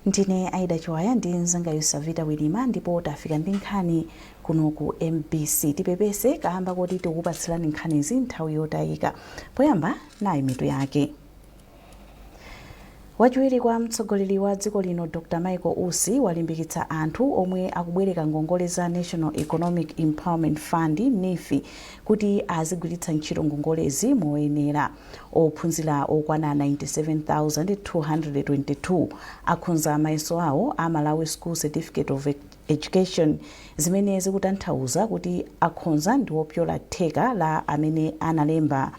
Ndine Aida Chiwaya ndi mzanga Yusavita Wilima ndipo tafika ndi nkhani kuno ku MBC. Tipepese kamba koti tikukupatsirani nkhanizi nthawi yotayika. Poyamba nayi mitu yake. Wachiwiri kwa mtsogoleri wa dziko lino Dr Michael Usi walimbikitsa anthu omwe akubwereka ngongole za National Economic Empowerment Fund NEEF kuti azigwiritsa ntchito ngongolezi moyenera. Ophunzira okwana 97,222 akhonza mayeso awo a Malawi School Certificate of Education zimene zikutanthauza kuti akhonza ndi opyola theka la amene analemba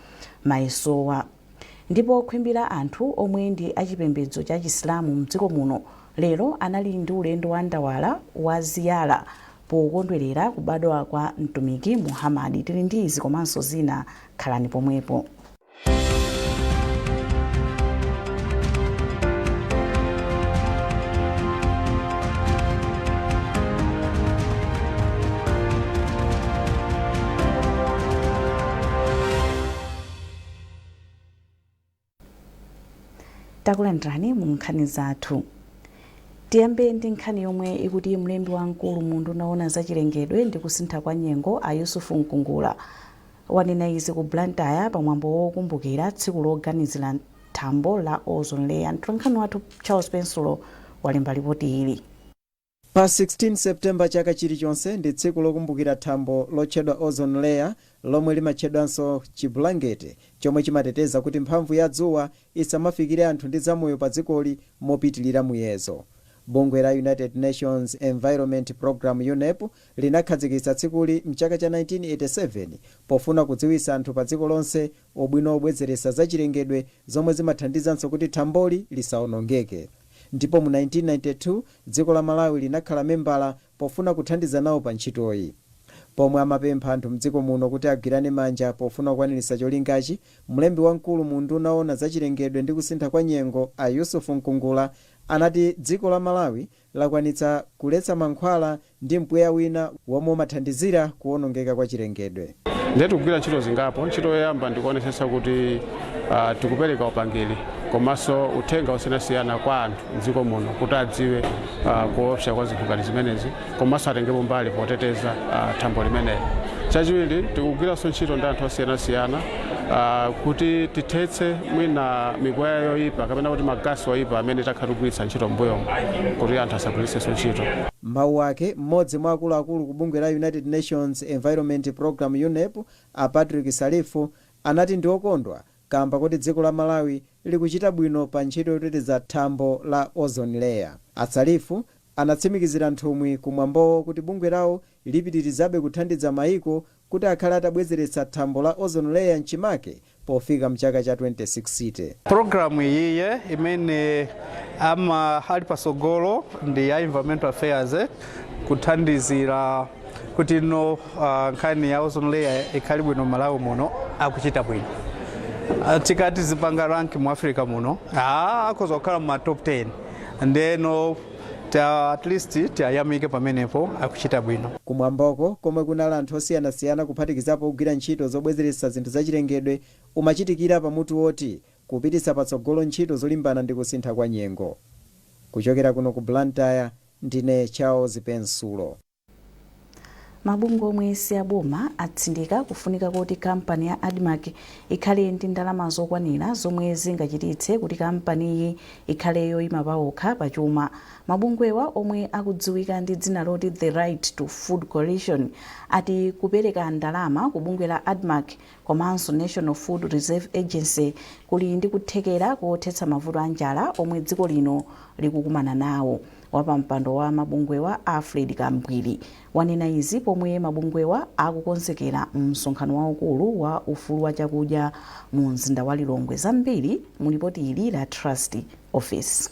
mayesowa. Ndipo khwimbi la anthu omwe ndi achipembedzo cha Chisilamu mdziko muno lero anali ndi ulendo wa ndawala wa Ziyara pokondwerera kubadwa kwa Mtumiki Muhammad. Tili ndi izi komanso zina, khalani pomwepo. Takulandirani mu nkhani zathu. Tiyambe ndi nkhani yomwe ikuti mlembi wamkulu mu unduna oona za chilengedwe ndi kusintha kwa nyengo a Yusufu Nkungula wanena izi ku Blantyre pamwambo wokumbukira tsiku loganizira thambo la ozone layer. Mtolankhani wathu Charles Pensulo walemba lipoti ili. Pa 16 September chaka chilichonse ndi tsiku lokumbukira thambo lotchedwa ozone layer lomwe limatchedwanso chibulangete chomwe chimateteza kuti mphamvu ya dzuwa isamafikire anthu ndi zamoyo padzikoli mopitilira muyezo. Bungwe la United Nations Environment Programme, UNEP, linakhazikitsa tsikuli mchaka cha 1987 pofuna kudziwitsa anthu padziko lonse ubwino wobwezeretsa zachilengedwe zomwe zimathandizanso kuti thamboli lisaonongeke. Ndipo mu 1992 dziko la Malawi linakhala membala pofuna kuthandiza nawo pa ntchitoyi. Pomwe amapempha anthu mdziko muno kuti agwirane manja pofuna kukwaniritsa cholingachi, mlembi wamkulu mu unduna woona zachilengedwe ndi kusintha kwa nyengo a Yusuf Nkungula anati dziko la Malawi lakwanitsa kuletsa mankhwala ndi mpweya wina womwe umathandizira kuwonongeka kwa chilengedwe. Ndiye tikugwira ntchito zingapo. Ntchito yoyamba ndikuonetsetsa kuti tikupereka upangiri komanso uthenga osiyanasiyana kwa anthu mdziko muno kuti adziwe kuopsa kwa zinthu ngati zimenezi komanso atengepo mbali poteteza thambo limeneli. Chachiwiri, tikugwiranso ntchito ndi anthu osiyanasiyana kuti tithetse mwina mipweya yoyipa kapena kuti magasi oyipa amene takhala tikugwiritsa ntchito m'mbuyomu kuti anthu asagwiritsenso ntchito. M'mawu ake, mmodzi mwa akuluakulu ku bungwe la United Nations Environment Programme, UNEP, a Patrick Salifu anati ndi okondwa kaamba koti dziko la Malawi likuchita bwino pa ntchito yoteteza thambo la ozone layer. A Salifu anatsimikizira nthumwi ku mwambowo kuti bungwe lawo lipitirizabe kuthandiza maiko kuti akhale atabwezeretsa thambo la ozone layer mchimake pofika mchaka cha 2060. Program iyiye imene ama ali pasogolo ndi ya Environmental Affairs kuthandizira kuti no nkhani ya ozone layer ikhale bwino Malawi muno akuchita bwino. Tikati zipanga rank mu Africa muno akhoza kukhala mu top 10 ndeno ta at least tiyayamike pamenepo akuchita bwino. Kumwamboko, komwe kunali anthu osiyanasiyana kuphatikizapo ogwira ntchito zobwezeretsa zinthu zachilengedwe, umachitikira pa mutu woti, Kupititsa patsogolo ntchito zolimbana ndi kusintha kwa nyengo. Kuchokera kuno ku Blantyre, ndine Charles Pensulo. Mabungwe omwe si aboma atsindika kufunika koti kampani ya Admarc ikhale ndi ndalama zokwanira zomwe zingachititse kuti kampaniyi ikhale yoyima payokha pa chuma. Mabungwewa omwe akudziwika ndi dzina loti The Right to Food Coalition ati kupereka ndalama ku bungwe la Admarc komanso National Food Reserve Agency kuli ndi kuthekera kothetsa mavuto a njala omwe dziko lino likukumana nawo. Wapampando wa mabungwewa Alfred Kambwiri wanena izi pomwe mabungwewa akukonzekera msonkhano waukulu wa ufulu wa chakudya mu mzinda wa Lilongwe. Zambiri mu lipoti ili la Trust Office.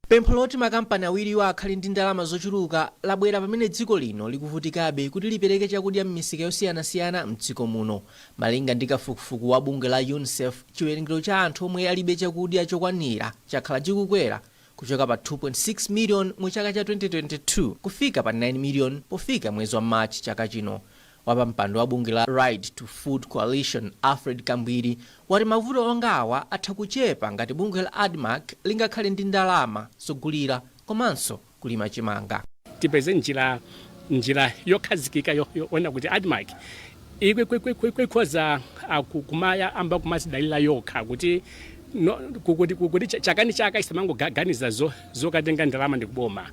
Pempho loti makampani awiriwa akhale ndi ndalama zochuluka labwera pamene dziko lino likuvutikabe kuti lipereke chakudya m'misika yosiyanasiyana mdziko muno. Malinga ndi kafukufuku wa bungwe la Unicef, chiwerengero cha anthu omwe alibe chakudya chokwanira chakhala chikukwera kuchoka pa 2.6 million mu chaka cha 2022 kufika pa 9 million pofika mwezi wa March chaka chino. Wapampando wa bungwe la Right to Food Coalition, Alfred Kambwiri, wati mavuto onga awa atha kuchepa ngati bungwe la Admarc lingakhale ndi ndalama zogulira komanso kulima chimanga. Tipeze njira yokhazikika yoona kuti ADMARC ikhoza kumayamba kumazidalira yokha, kuti no, kuti chaka ndi chaka isamangoganiza zokatenga ndalama ndi kuboma.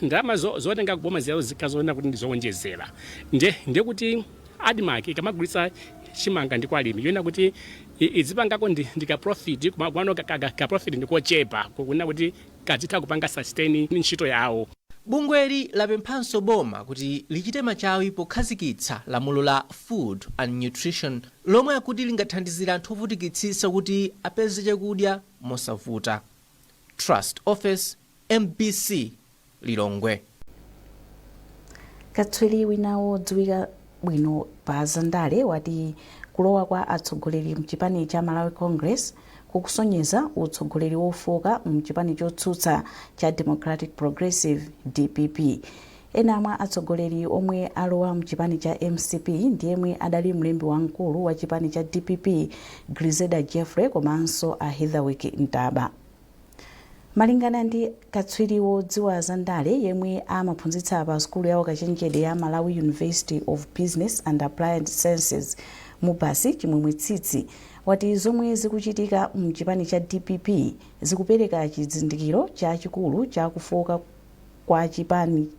Ndalama zotenga kuboma ziyazo zikazoona kuti ndizowonjezera, ndiye kuti ADMARC ikamagulitsa chimanga ndi kwa alimi, yoona kuti izipangako ndi ka profit, kumano ka profit ndikochepa kuna kuti kazitha kupanga sustain ntchito yawo. Bungweli lapemphanso boma kuti lichite machawi pokhazikitsa lamulo la Food and Nutrition, lomwe akuti lingathandizire anthu ovutikitsitsa kuti apeze chakudya mosavuta. Trust Office, MBC, Lilongwe. Katswiri wina wodziwika bwino pa zandale wati kulowa kwa atsogoleri mchipani cha Malawi Congress kukusonyeza utsogoleri wofoka mchipani chotsutsa cha Democratic Progressive, DPP. Ena mwa atsogoleri omwe alowa mchipani cha MCP ndi yemwe adali mlembi wamkulu wa chipani cha DPP, Grezelder Jeffrey, komanso a Heatherwick Ntaba. Malingana ndi katswiri wodziwa zandale yemwe amaphunzitsa pa sukulu ya ukachenjede ya Malawi University of Business and Applied Sciences, MUBAS, Chimwemwe Tsitsi, wati zomwe zikuchitika mchipani cha DPP zikupereka chizindikiro chachikulu chakufoka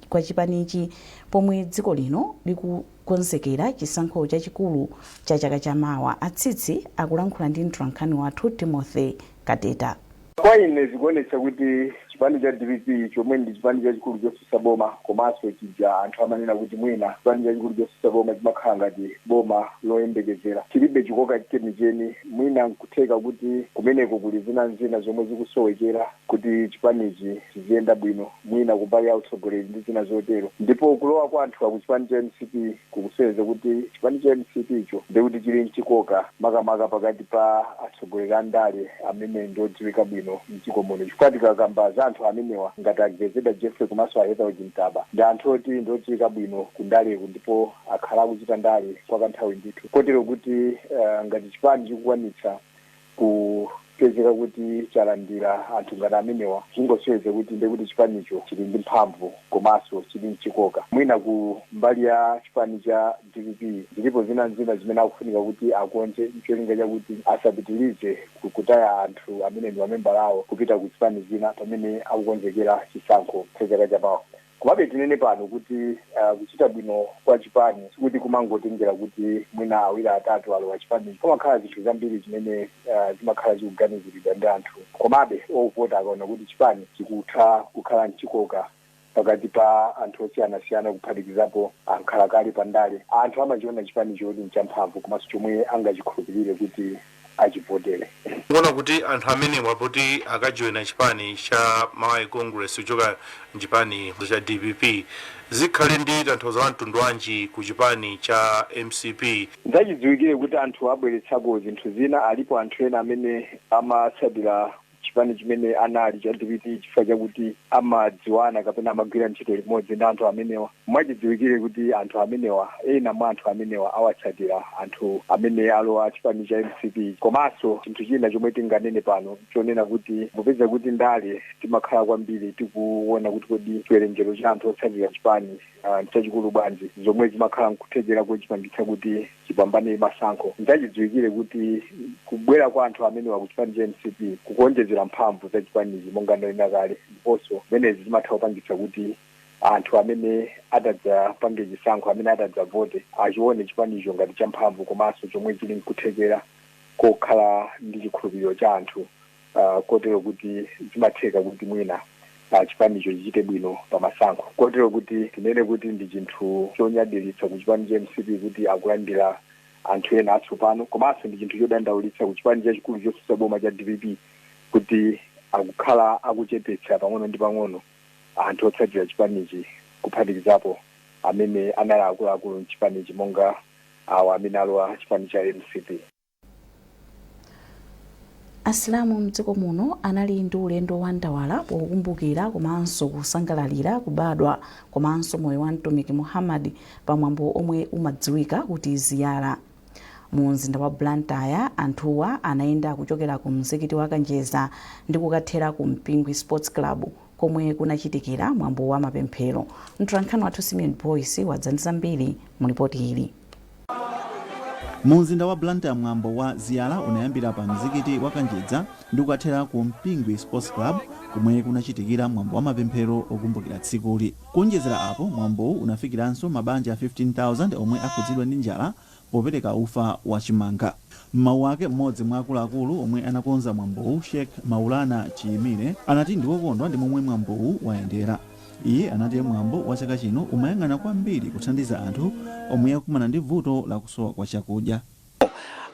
kwa chipanichi pomwe dziko lino likukonzekera chisankho chachikulu cha chaka chamawa. Atsitsi akulankhula ndi mtolankhani wathu Timothy Kateta. Kwa ine zikuonetsa kuti chipani cha DPP, chomwe ndi chipani chachikulu chotsutsa boma, komanso chija anthu amanena kuti mwina chipani chachikulu chotsutsa boma chimakhala ngati boma loyembekezera, chilibe chikoka chenicheni. Mwina nkutheka kuti kumeneko kuli zina zina zomwe zikusowekera kuti chipanichi chiziyenda bwino, mwina kumbali ya utsogoleri ndi zina zotero. Ndipo kulowa kwa anthu aku chipani cha MCP kukusonyeza kuti chipani cha MCP icho ndikuti chili mchikoka, makamaka pakati pa atsogoleri a ndale amene ndiodziwika bwino mdziko muno, chifukwa tikakamba za anthu amenewa ngati a Grezelder Jeffrey komanso a Heatherwick Ntaba, ndi anthu oti ndiodziwika bwino kundaleku ndipo akhala akuchita ndale kwa kanthawi ndithu, kotero kuti ngati chipani chikukwanitsa kupezeka kuti chalandira anthu ngati amenewa, chingosonyeza kuti ndekuti chipanicho chili ndi mphamvu komanso chili mchikoka. Mwina ku mbali ya chipani cha DPP zilipo zina zina zimene akufunika kuti akonze, cholinga chakuti asapitilize kutaya anthu amene ndi mamembala awo kupita ku zipani zina pamene akukonzekera chisankho cha chaka chamawa. Komabe tinene pano kuti kuchita bwino kwa chipani sikuti kumangotengera kuti mwina awiri, atatu alowa chipani. Pamakhala zinthu zambiri zimene zimakhala zikuganiziridwa ndi anthu. Komabe ovota akaona kuti chipani chikutha kukhala mchikoka pakati pa anthu osiyanasiyana, kuphatikizapo ankhalakale pandale, anthu amachiona chipani choti nchamphamvu komanso chomwe angachikhulupirire kuti achivotere. Kuona kuti anthu amenewa poti akajoyina chipani cha Malawi Congress kuchoka mchipani cha DPP, zikhale ndi tanthauzo la mtundu wanji ku chipani cha MCP? Zachidziwikire kuti anthu abweretsako zinthu zina. Alipo anthu ena amene amatsatira chipani chimene anali cha DPP chifukwa chakuti amadziwana kapena amagwira ntchito limodzi ndi anthu amenewa. Mwachidziwikire kuti anthu amenewa, ena mwa anthu amenewa awatsatira anthu amene alowa chipani cha MCP. Komanso chinthu china chomwe tinganene pano chonena kuti popeza kuti ndale timakhala kwambiri tikuona kuti kodi chiwerengero cha anthu otsatira chipani chachikulu bwanji, zomwe zimakhala nkuthekera kochipangitsa kuti chipambane masankho, nchachidziwikire kuti kubwera kwa anthu amenewa ku chipani cha MCP kukuonjezera mphamvu za chipanichi monga ndanena kale. Ndiponso zimenezi zimatha kupangitsa kuti anthu amene atadzapange chisankho, amene atadzavote, achione chipanicho ngati champhamvu komanso chomwe chili nkuthekera kokhala ndi chikhulupiriro cha anthu, kotero kuti zimatheka kuti mwina chipanicho chichite bwino pamasankho. Kotero kuti tinene kuti ndi chinthu chonyadiritsa ku chipani cha MCP kuti akulandira anthu ena atsopano, komanso ndi chinthu chodandaulitsa ku chipani chachikulu chotsutsa boma cha DPP kuti akukhala akuchepetsa pang'ono ndi pang'ono anthu otsatira chipanichi, kuphatikizapo amene anali akuluakulu mchipanichi monga awa amene alowa chipani cha MCP. Asilamu mdziko muno anali ndi ulendo wa ndawala pokumbukira komanso kusangalalira kubadwa komanso moyo wa Mtumiki Muhammad pamwambo omwe umadziwika kuti Ziyara. Mu mzinda wa Blantyre, anthuwa anayenda kuchokera ku mzikiti wa Kanjeza ndi kukathera ku Mpingwe Sports Club komwe Komwe kunachitikira mwambo wa mapemphero. Mtolankhani wathu Simeon Boyce wadza ndi zambiri mu ripoti ili. Mu mzinda wa Blantyre, mwambo wa ziyara unayambira pa mzikiti wa Kanjedza ndi kukathera ku Mpingwe Sports Club, komwe kunachitikira mwambo wa mapemphero okumbukira tsikuli. Kuonjezera apo, mwambowu unafikiranso mabanja 15,000 omwe akhudzidwa ndi njala popereka ufa wachimanga. M'mawu ake, mmodzi mwa akuluakulu omwe anakonza mwambowu, Sheikh Maulana Chiyimire, anati ndiwokondwa ndi momwe mwambowu wayendera. Iye anati mwambo wa chaka chino umayang'ana kwambiri kuthandiza anthu omwe akumana ndi vuto lakusowa kwa chakudya.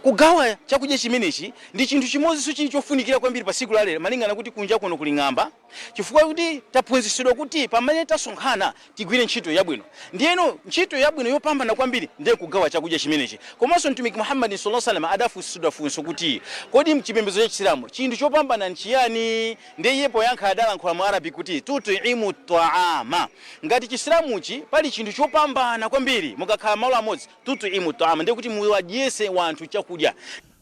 Kugawa chakudya chimenechi ndi chinthu chimodzinso chili chofunikira kwambiri pa tsiku lalero, malingana kuti kunja kuno kuli ng'amba, chifukwa kuti taphunzitsidwa kuti pamene tasonkhana tigwire ntchito yabwino. Ndiyeno ntchito yabwino yopambana kwambiri ndiye kugawa chakudya chimenechi. Komanso Mtumiki Muhammad sallallahu alaihi wasallam adafunsidwa funso kuti, kodi mchipembedzo cha Chisilamu chinthu chopambana nchiyani? Ndiye iye poyankha adalankhula mu Arabic kuti tut'imu ta'ama. Ngati Chisilamuchi pali chinthu chopambana kwambiri, mukakhala malo amodzi, tut'imu ta'ama, ndiye kuti muwadyese wanthu chakudya.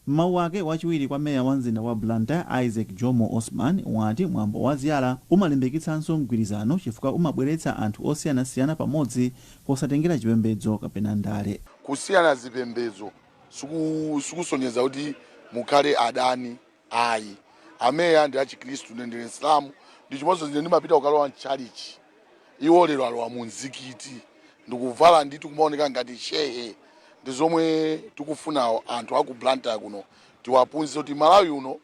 M'mawu ake, wachiwiri kwa meya wa mzinda wa Blantyre, Isaac Jomo Osman, wati mwambo wa ziyara umalimbikitsanso mgwirizano chifukwa umabweretsa anthu osiyanasiyana pamodzi posatengera chipembedzo kapena ndale. Kusiyana zipembedzo sikusonyeza kuti mukhale adani, ayi. Ameya ndi achikhristu, ine ndine Msilamu, ndi chimodzimodzi ine ndimapita kukalowa mtchalichi, iwo lero alowa mu mzikiti ndikuvala ndithu kumaoneka ngati shehe. Ndi zomwe tikufuna anthu aku Blantyre kuno tiwaphunzitse kuti Malawi uno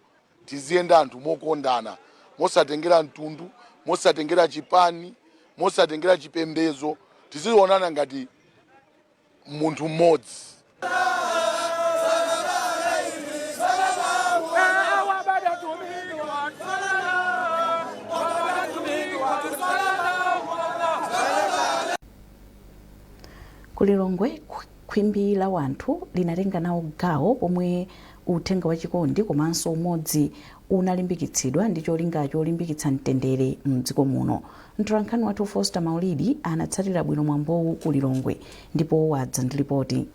tiziyenda anthu mokondana, mosatengera mtundu, mosatengera chipani, mosatengera chipembedzo, tizionana ngati munthu mmodzi. Ku Lilongwe, khwimbi la wanthu linatenga nawo gawo pomwe uthenga wa chikondi komanso umodzi unalimbikitsidwa ndi cholinga cholimbikitsa mtendere mdziko muno. Mtolankhani wathu Foster Maulidi anatsatira bwino mwambowu ku Lilongwe ndipo wadza ndi ripoti.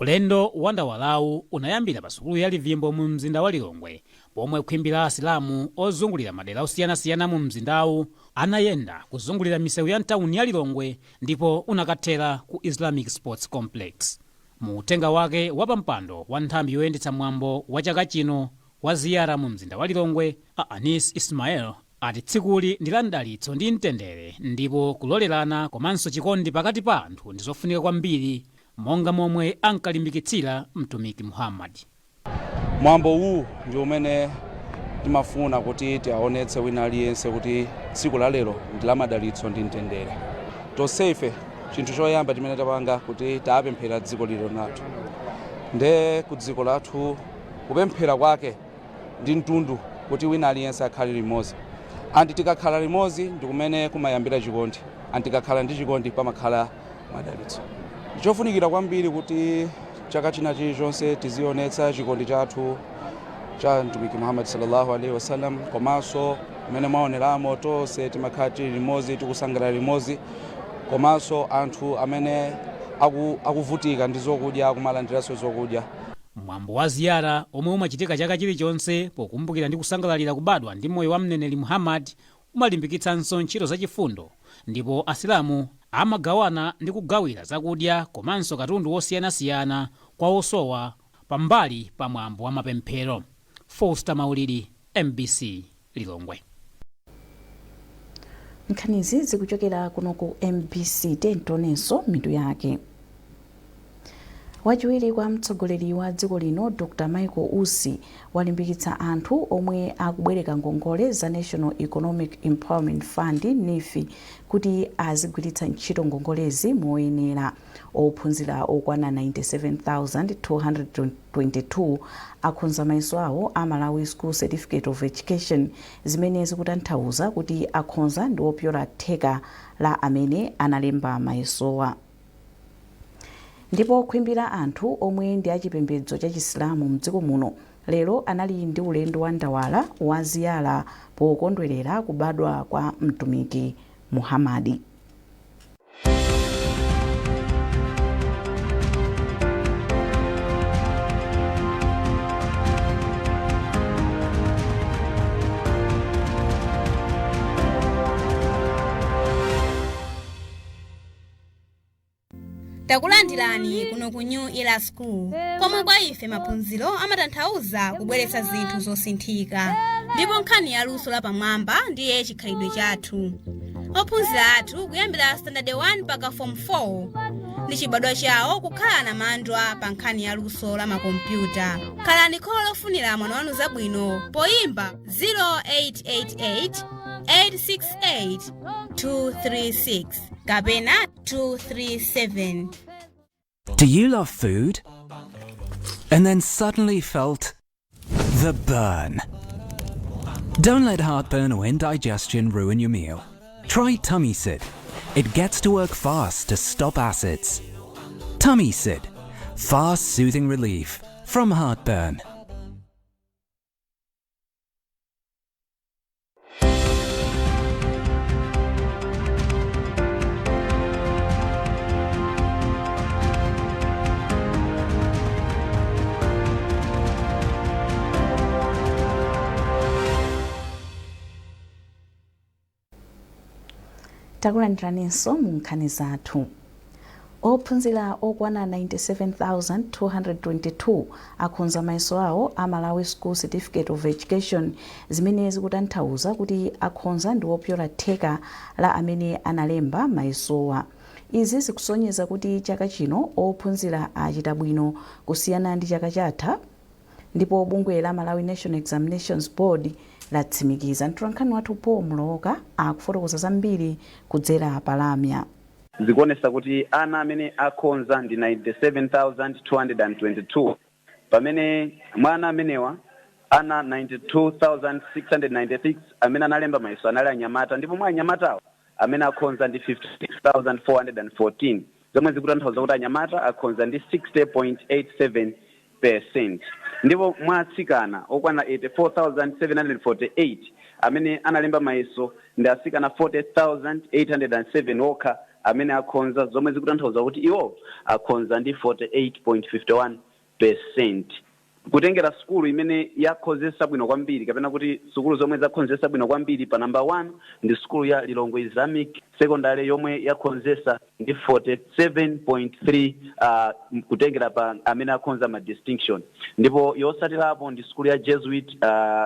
Ulendo wa ndawalawu unayambira pa sukulu ya Livimbo mu mzinda wa Lilongwe, pomwe khwimbi la Asilamu ozungulira madera osiyanasiyana mu mzindawu anayenda kuzungulira misewu ya mtawuni ya Lilongwe ndipo unakathera ku Islamic Sports Complex. Mu uthenga wake, wapampando wa nthambi yoyendetsa mwambo wa chaka chino wa ziyara mu mzinda wa Lilongwe, a Anis Ismail, ati tsikuli ndi la mdalitso ndi mtendere, ndipo kulolerana komanso chikondi pakati pa anthu ndi zofunika kwambiri monga momwe ankalimbikitsira Mtumiki Muhammad. Mwambo uwu ndi umene timafuna kuti tiaonetse wina aliyense kuti tsiku la lero ndi la madalitso ndi mtendere. Tonsefe chinthu choyamba chimene tapanga kuti taapemphera dziko lino lathu, nde ku dziko lathu kupemphera kwake ndi mtundu kuti wina aliyense akhale limodzi, and tikakhala limodzi ndi kumene kumayambira chikondi, and tikakhala ndi chikondi pamakhala madalitso. Chofunikira kwambiri kuti chaka china chilichonse tizionetsa chikondi chathu cha Mtumiki Muhammad sallallahu alaihi wasallam, komanso mmene mwaoneramo tonse timakhala tili limodzi, tikusangalala limodzi, komanso anthu amene akuvutika ndi zokudya akumalandiranso zokudya. Mwambo wa ziyara, omwe umachitika chaka chilichonse pokumbukira ndi kusangalalira kubadwa ndi moyo wa mneneri Muhammad, umalimbikitsanso ntchito zachifundo, ndipo Asilamu amagawana ndi kugawira zakudya komanso katundu wosiyanasiyana kwa osowa pambali pa mwambo wa mapemphero. Foster Maulidi, MBC, Lilongwe. Nkhanizi zikuchokera kuno ku MBC. Tionenso mitu yake. Wachiwiri kwa mtsogoleri wa dziko lino Dr Michael Usi walimbikitsa anthu omwe akubwereka ngongole za National Economic Empowerment Fund, NEEF, kuti azigwiritsa ntchito ngongolezi moyenera. Ophunzira okwana 97,222 akhonza mayeso awo a Malawi School Certificate of Education, zimene zikutanthauza kuti akhonza ndi opyola theka la amene analemba mayesowa. Ndipo khwimbi la anthu omwe ndi achipembedzo cha Chisilamu mdziko muno lero anali ndi ulendo wa ndawala wa ziyara pokondwerera kubadwa kwa Mtumiki Muhammad. Takulandirani kuno ku New Era School, komwe kwa ife maphunziro amatanthauza kubweretsa zinthu zosinthika, ndipo nkhani ya luso lapamwamba ndiye chikhalidwe chathu. Ophunzira athu kuyambira standard 1 mpaka form 4 ndi chibadwa chawo kukhala namandwa pa nkhani ya luso la makompyuta. Khalani kholo lofunira mwana wanu zabwino poyimba 0888 868 236 kapena 237. Do you love food? And then suddenly felt the burn. Don't let heartburn or indigestion ruin your meal. Try Tummy Sid. It gets to work fast to stop acids. Tummy Sid. Fast soothing relief from heartburn. Takulandiraninso mu nkhani zathu. Ophunzira okwana 97,222 akhonza mayeso awo a Malawi School Certificate of Education, zimene zikutanthauza kuti akhonza ndi opyola theka la amene analemba mayesowa. Izi zikusonyeza kuti chaka chino ophunzira achita bwino kusiyana ndi chaka chatha, ndipo bungwe la Malawi National Examinations Board latsimikiza. Mtolankhani wathu Paul Mlowoka akufotokoza zambiri kudzera palamya. Zikuonesa kuti ana amene akhonza ndi 97,222, pamene mwa ana amenewa ana 92,696 amene analemba mayeso anali anyamata, ndipo mwa anyamatawo amene akhonza ndi 56,414, zomwe zikutanthauza kuti anyamata akhonza ndi 60.87%. Ndipo mwa atsikana okwana 84,748 amene analemba mayeso, ndi atsikana 40,807 okha amene akhonza, zomwe zikutanthauza kuti iwo akhonza ndi 48.51%. Kutengera sukulu imene yakhozesa bwino kwambiri, kapena kuti sukulu zomwe zakhonzesa bwino kwambiri, pa number 1 ndi sukulu ya Lilongwe Islamic Secondary yomwe yakhonzesa ndi 47.3 kutengera pa amene akhonza ma distinction, ndipo yosatirapo ndi sukulu ya Jesuit,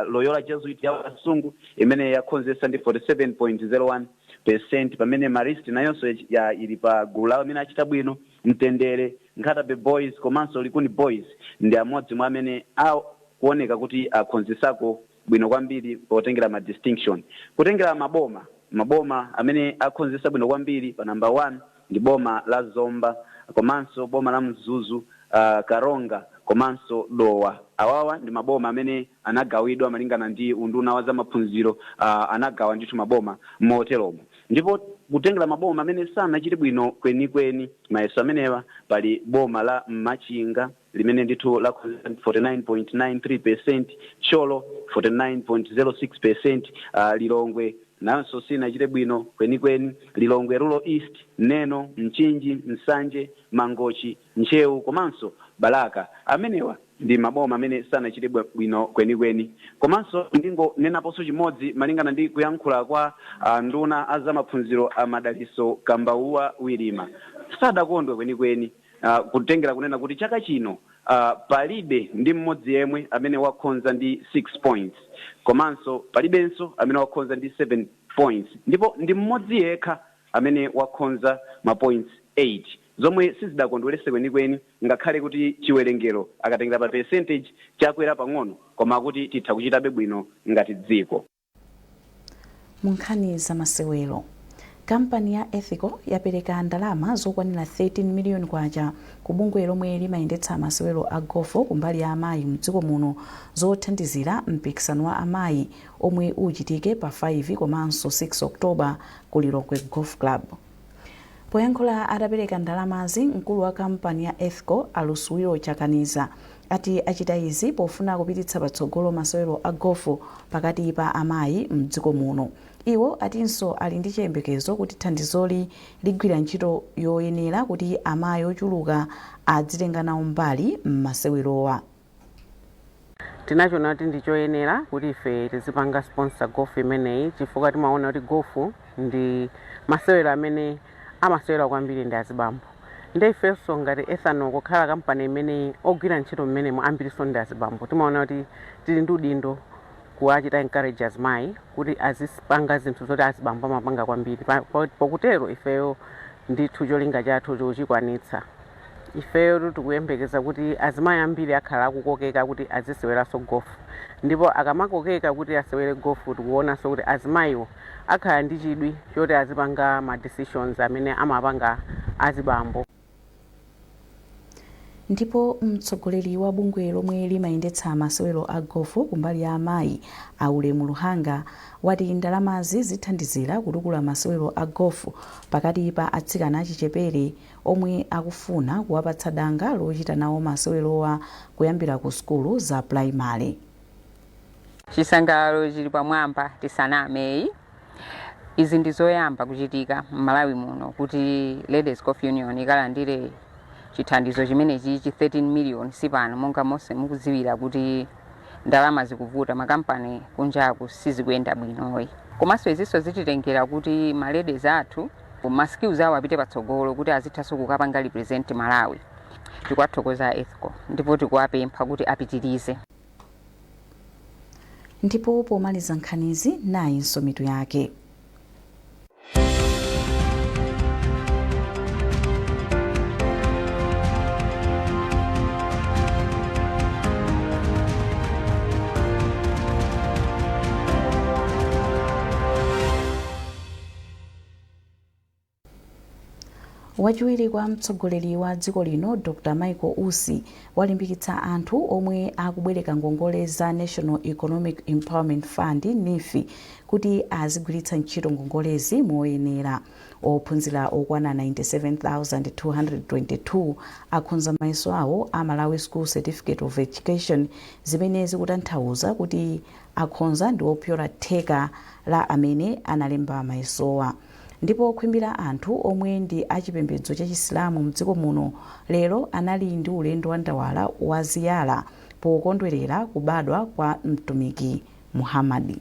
Loyola Jesuit ya Kasungu imene yakhonzesa ndi 47.01%, pamene Marist nayonso ya ili pa gulu lawo amene achita bwino. Mtendere, Nkhata Bay Boys komanso Likuni Boys ndi amodzi mwa amene akuoneka kuti akhonzesako bwino kwambiri potengera ma distinction. Kutengera maboma amene akhonzesa bwino kwambiri, pa number 1 ndi boma la Zomba, komanso boma la Mzuzu, Karonga komanso Dowa. Awawa ndi maboma amene anagawidwa malingana ndi unduna wa zamaphunziro, anagawa ndithu maboma moteromo. Ndipo kutengera maboma amene sanachite bwino kwenikweni mayeso amenewa, pali boma la Machinga limene ndithu la 49.93%, Thyolo 49.06%, Lilongwe nayonso sinachite bwino kwenikweni, Lilongwe Rural East, Neno, Mchinji, Nsanje, Mangochi, Ntcheu komanso Balaka. Amenewa ndi maboma amene sanachite bwino kwenikweni. Komanso ndingonenaponso chimodzi, malingana ndi kuyankhula kwa nduna a zamaphunziro a Madalitso Kambauwa Wirima, sadakondwe kwenikweni kutengera kunena kuti chaka chino palibe ndi mmodzi yemwe amene wakhonza ndi 6 points, komanso palibenso amene wakhonza ndi 7 points, ndipo ndi mmodzi yekha amene wakhonza ma points 8, zomwe sizidakondwerese kwenikweni, ngakhale kuti chiwerengero akatengera pa percentage chakwera pang'ono, koma kuti titha kuchitabe bwino ngati dziko. Mu nkhani zamasewero, kampani ya Ethical yapereka ndalama zokwanira 13 miliyoni kwacha ku bungwe lomwe limayendetsa masewero a gofo kumbali ya amayi mdziko muno, zothandizira mpikisano wa amayi omwe uchitike pa 5 komanso 6 October ku Lilongwe Golf Club. Poyankhula atapereka ndalamazi, mkulu wa kampani ya Ethical Alusuwiro Chakaniza ati achita izi pofuna kupititsa patsogolo masewero a gofu pakati pa amayi mdziko muno. Iwo atinso ali ndi chiyembekezo kuti thandizoli ligwira ntchito yoyenera kuti amayi ochuluka adzitenga nawo mbali m'masewerowa. Tinachiona kuti ndi choyenera kuti ife tizipanga sponsor golf imeneyi, chifukwa timaona kuti golf ndi masewero amene amasewera kwambiri ndi azibambo. Nde ifenso ngati Ethanol kukhala kampani imene ogwira ntchito mmenemo ambiriso ndi azibambo, timaona kuti tili ndi udindo kuwachita encourage azimayi kuti azipanga zinthu zoti azibambo amapanga kwambiri. Pokutero ifeyo ndithu cholinga chathu tikuchikwanitsa. Ifeyo tikuyembekeza kuti azimayi ambiri akhala akukokeka kuti aziseweranso golf, ndipo akamakokeka kuti asewere golf, tikuonanso kuti azimayiwo akhala ndi chidwi choti azipanga ma decisions amene amapanga azibambo. Ndipo mtsogoleri wa bungwe lomwe limayendetsa masewero a gofu kumbali ya amayi, Aulemu Luhanga, wati ndalamazi zithandizira kutukula masewero a gofu pakati pa atsikana achichepere omwe akufuna kuwapatsa danga lochita nawo masewerowa kuyambira ku sukulu za primary. Chisangalalo chili pamwamba, tisanameyi. Izi ndi zoyamba kuchitika m'Malawi muno kuti Ladies Golf Union ikalandire chithandizo chimenechi chi 13 million. Sipano monga monse mukudziwira kuti ndalama zikuvuta, makampani kunjaku sizikuyenda bwinoyi. Komanso izinso zititengera kuti ma ladies athu ma skills awo apite patsogolo kuti azithanso kukapanga represent Malawi. Tikuwathokoza Ethical ndipo tikuwapempha kuti apitirize. Ndipo pomaliza nkhanizi, nayinso mitu yake. Wachiwiri kwa mtsogoleri wa dziko lino Dr Michael Usi walimbikitsa anthu omwe akubwereka ngongole za National Economic Empowerment Fund, NEEF, kuti azigwiritsa ntchito ngongolezi moyenera. Ophunzira okwana 97,222 akhonza mayeso awo a Malawi School Certificate of Education, zimene zikutanthauza kuti akhonza ndi opyola theka la amene analemba mayesowa. Ndipo khwimbi la anthu omwe ndi achipembedzo cha Chisilamu mdziko muno lero anali ndi ulendo wa ndawala wa ziyara pokondwerera kubadwa kwa Mtumiki Muhammad.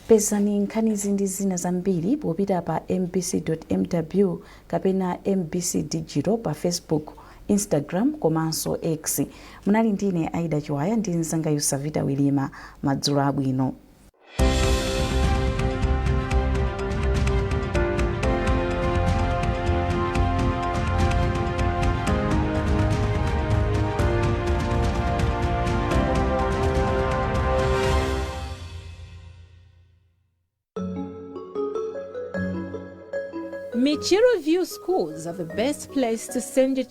Pezani nkhanizi ndi zina zambiri popita pa mbc.mw kapena MBC Digital pa Facebook, Instagram komanso X. Munali ndine Aida Chiwaya ndi mzanga Yusavita Wilima. Madzulo abwino. Michiru View Schools are the best place to send your